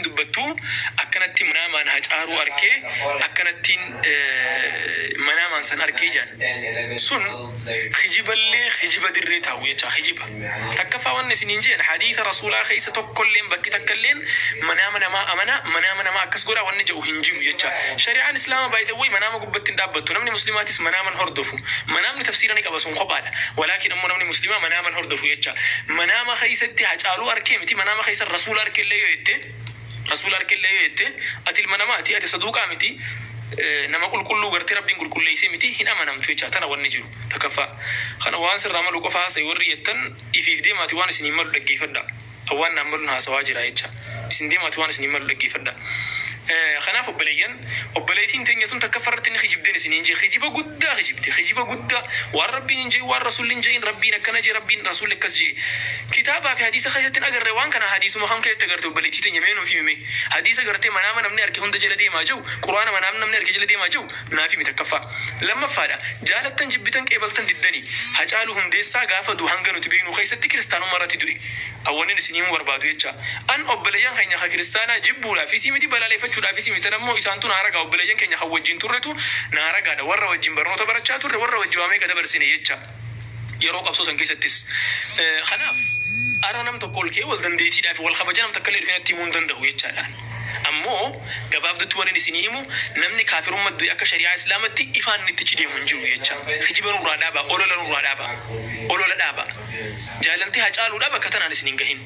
Dubbattu akkanatti manaamaan Hacaaruu arkee, akkanattiin manaamaan san arkee jedhan sun kijiballee kijiba dirree taa'u jecha kijiba. Takkaffaa, wanni isiniin jeen, hadiisa Rasuulaa keessa tokkolleen, bakki takkalleen manaama namaa amana, manaama namaa akkas godhaa wanni jedhu hin jiru jecha. Shari'aan Islaama, by the way, manaama gubbatti hin dhaabbattu. Namni Muslimaatis manaaman hordofu. Manaamni tafsiira ni qaba, sun kophaadha. Walaakin ammoo namni Muslimaa manaaman hordofu jecha. Manaama keessatti Hacaaluu arkee miti, manaama keessa Rasuula arkellee yoo jette, Rasuula arkellee yoo jette, ati ilma namaati, ati saduuqaa miti, nama qulqulluu gartee Rabbiin qulqulleessee miti, hin amanamtu jecha. Tana wanni jiru takkaffaa. Kana waan sirraa malu qofa haasa'i warri jettan, ifiif deemaati waan isiniin malu dhaggeeffadha. Waan naan maluun haasawaa jira jecha. Isin deemaati waan isiniin malu dhaggeeffadha. Kanaaf obboleeyyan, obboleettiin teenya tun takkaffaa irratti ni kijibdeen isiniin jee. Kijiba guddaa kijibde, kijiba guddaa. Waan Rabbiin hin je'in, waan Rasuulli hin je'in, Rabbiin akkana jee, Rabbiin Rasuulli akkas jee. Kitaabaa fi hadiisa keessatti hin agarre waan kana. Hadiisuma kam keessatti agarte, obboleettii teenya? Mee nuuf himi mee. Hadiisa gartee manaama namni arge hunda jala deemaa jiru, Qur'aana manaama namni arge jala deemaa jiru naaf himi takkaffaa. Lammaffaadha, jaalattan jibbitan, qeebaltan diddanii, Hacaaluu Hundeessaa gaafa du'u hanga nuti beeknu keessatti kiristaanummaa irratti du'e. Wannin isin himuu barbaadu jecha. An obboleeyyan keenya ka kiristaanaa jibbuudhaafisii miti, balaaleeffachuudhaafisii miti. Tan ammoo isaantu naa ragaa, obboleeyyan keenya kan wajjin turretu naa ragaadha. Warra wajjin barnoota barachaa turre, warra wajji waa meeqa dabarsine jecha. Yeroo qabsoo san keessattis. Kanaaf arra nam tokko ol ka'ee wal dandeettiidhaa fi wal kabaja nam takka illee dhufee natti himuu hin danda'u jechaadha. Ammoo gabaabdutti wannin isinii himu, namni kaafirumma du'e akka shari'aa Islaamatti ifaan inni itti achi deemu hin jiru jecha. Kijiba nurraa dhaabaa, olola nurraa dhaabaa. Olola dhaabaa. Jaalalti Hacaaluudhaa bakka tanaan isin hin gahin.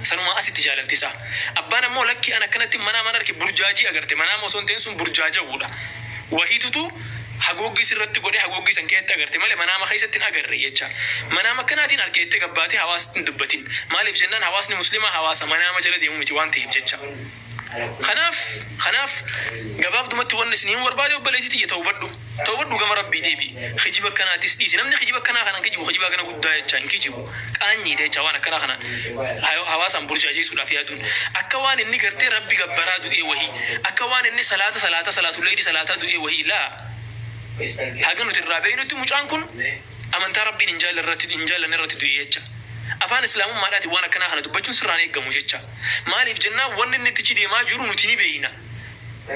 Sanumaa asitti jaalalti isaa. Abbaan ammoo lakki, an akkanatti manaamaan arke, burjaajii agarte. Manaama osoo hin ta'in sun burjaajawuudha. Wahiitutu haguuggii sirratti godhee haguuggii san keessatti agarte malee manaama keessatti hin agarre jecha. Manaama akkanaatiin arke jettee gabbaatee hawaasatti hin dubbatin. Maaliif jennaan, hawaasni Muslimaa hawaasa manaama jala deemu miti waan ta'eef jecha. Kanaaf gabaabdumatti wanni isin himuu barbaade, obboleettii tiyya, tawbadhu. Tawbadhu, gama Rabbii deebi'i. Kijiba akkanaatis dhiisi. Namni kijiba akkanaa kanan kijibu kijibaa gana guddaa jecha hin kijibu. Qaanyiidha jecha waan akkanaa kana hawaasaan burjaajeessuudhaaf yaaduun. Akka waan inni gartee Rabbi gabbaraa du'ee wahii. Akka waan inni salaata salaata salaatu leeyli salaataa du'ee wahii, laa. Haga nuti irraa beeynutti mucaan kun amantaa Rabbiin hin jaallanne irratti du'e jecha. Afaan Islaamummaadhaatiin waan akkanaa kana dubbachuun sirraan eeggamu jecha. Maaliif jennaan, wanni inni itti deemaa jiru nuti ni beeyna.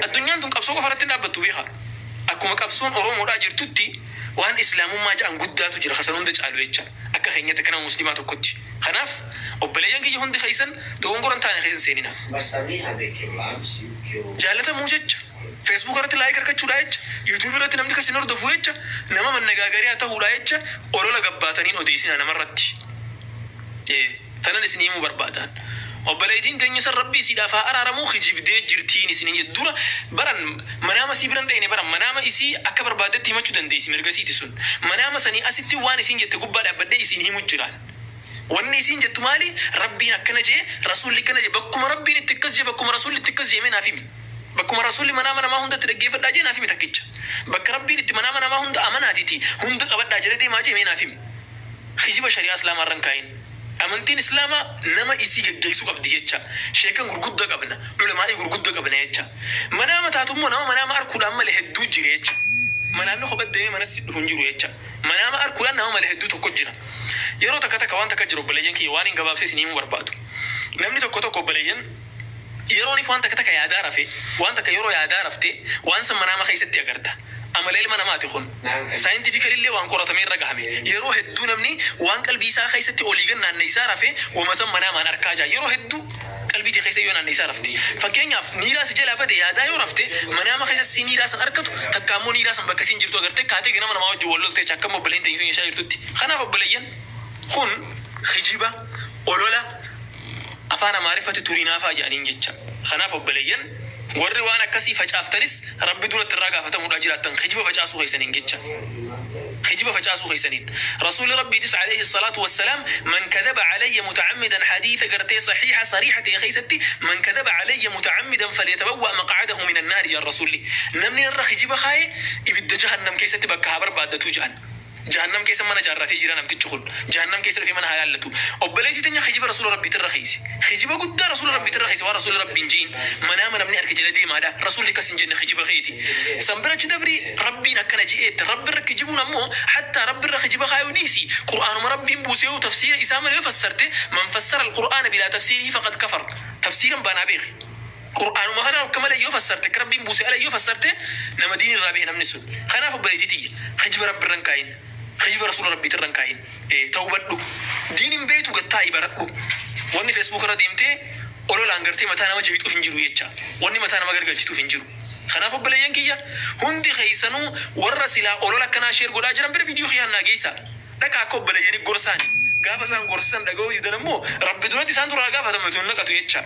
Addunyaan tun qabsoo qofa irratti hin dhaabbattu, beekaa. Akkuma qabsoon Oromoodhaa jirtutti waan Islaamummaa ja'an guddaatu jira, ka san hunda caalu jecha. Akka keenyatti, akka nama Muslimaa tokkotti. Kanaaf obboleeyyan kiyya, hundi keessan dogongora hin taane keessa hin seenina. Jaalatamuu jecha, Facebook irratti like argachuudhaa jecha, YouTube irratti namni kan isin hordofu jecha, nama mannagaagariyaa ta'uudhaa jecha olola gabbaataniin odeessinaa namarratti. Tanan isin himuu barbaadaan. Obboleeytiin teenya san, Rabbi isiidhaaf haa araaramuu, kijibdee jirtiin isiniin jedhe. Dura baran manaama isii biran dhayne, baran manaama isii akka barbaaddetti himachuu dandeessi, mirga isiiti sun. Manaama sanii asitti waan isiin jette gubbaa dhaabbadhee isiin himu jiraan. Wanni isiin jettu maali? Rabbiin akkana jee, Rasuulli akkana jee. Bakkuma Rabbiin itti akkas jee, bakkuma Rasuulli itti akkas jee mee naaf himi. Bakkuma Rasuulli manaama namaa hundatti dhaggeeffadhaa jee naaf himi takkicha. Bakka Rabbiin itti manaama namaa hunda amanaatiiti hunda qabadhaa jala deemaa jee mee naaf himi. Kijiba shari'aa Islaamaa irra hin kaayin. Amantiin Islaamaa nama isii geggeessuu qabdi jecha. Sheekan gurgudda qabna, ulamaa'ii gurgudda qabna jecha. Manaama taatu immoo nama manaama arkuudhaan male hedduu jira jecha. Manaamni kopha deemee mana si dhufu hin jiru jecha. Manaama arkuudhaan nama male hedduu tokko jira. Yeroo takka takka waan takka jira, obboleeyyan kiyya, waan hin gabaabsee isin himuu barbaadu. Namni tokko tokko, obboleeyyan, yerooniif waan takka takka yaadaa rafe, waan takka yeroo yaadaa rafte waan san manaama keessatti agarta. Amala ilma namaati kun. Scientifically illee waan qoratamee irra gahame. Yeroo hedduu namni waan qalbii isaa keessatti olii gad naanneessaa rafe wama san manaamaan arkaa jaa. Yeroo hedduu qalbii tee keessa yoo naanneessaa rafte. Fakkeenyaaf, niiraa si jalaa bade yaadaa yoo rafte, manaama keessa si niiraa san arkatu, takka ammoo niiraa san bakka isiin jirtu agartee kaatee ganama namaa wajjin wal lolte jecha, akka amma obboleeyyan teenya sun jechaa jirtutti. Kanaaf obboleeyyan, kun kijiba, olola, afaan Amaariffatti turinaafaa jedhaniin jecha. Kanaaf obboleeyyan, warri waan akkasii facaaftanis Rabbi duratti irraa gaafatamuudhaa jiraattan kijiba facaasuu keessaniin jecha. Kijiba facaasuu keessaniin. Rasuulli Rabbiitis alayhi salaatu wassalaam, man kadhaba alayya muta'ammidan, hadiisa gartee sahiiha sariiha ta'e keessatti, man kadhaba alayya muta'ammidan falyatabawwa maq'adahu minan naari jedhan Rasuulli. Namni narra kijiba kaaye ibidda jahannam keessatti bakka haa barbaaddatuu jedhan. Jahannam keessa mana jaarratee jira namtichi kun. Jahannam keessa dhufee mana haa laallatu. Obboleettii teenya, kijiba Rasuula Rabbiitirra keeyse. Kijiba guddaa Rasuula Rabbiitirra keeyse, waan Rasuulli Rabbi hin je'in. Manaama namni arke jala deemaadha. Rasuulli akkas hin jenne, kijiba keeti. San bira achi dabrii Rabbiin akkana je'eetta. Rabbirra kijibuun ammoo, hattaa Rabbirra kijiba kaayuu dhiisi. Qur'aanuma Rabbiin buuseehu tafsiira isaa malee yoo fassarte, man fassara al-Qur'aana bilaa tafsiirihi faqad kafar. Tafsiiran baanaa beekhi. Qur'aanuma kana akka malee yoo fassarte, akka Rabbiin buuse ala yoo fassarte, nama diin irraa bahe namni sun. Kanaaf obboleettii tiyya, kijiba Rabbi irra hin kaayin. Kijiba Rasuula Rabbiitirra hin kaayin. Ee tawbadhu. Diin hin beeytu gad taa'i baradhu. Wanni Facebook irra deemtee ololaan gartee mataa nama jeeyxuuf hin jiru jecha. Wanni mataa nama gargalchituuf hin jiru. Kanaaf obboleeyyan kiyya hundi keeysanuu warra silaa olola akkanaa share godhaa jiran bira video kiyyaan naa geeysaa. Dhaqaa akka obboleeyyanii gorsaani. Gaafa isaan gorsa san dhaga'uu didan ammoo Rabbi duratti isaantu irraa gaafatama nuti nun naqatu jecha.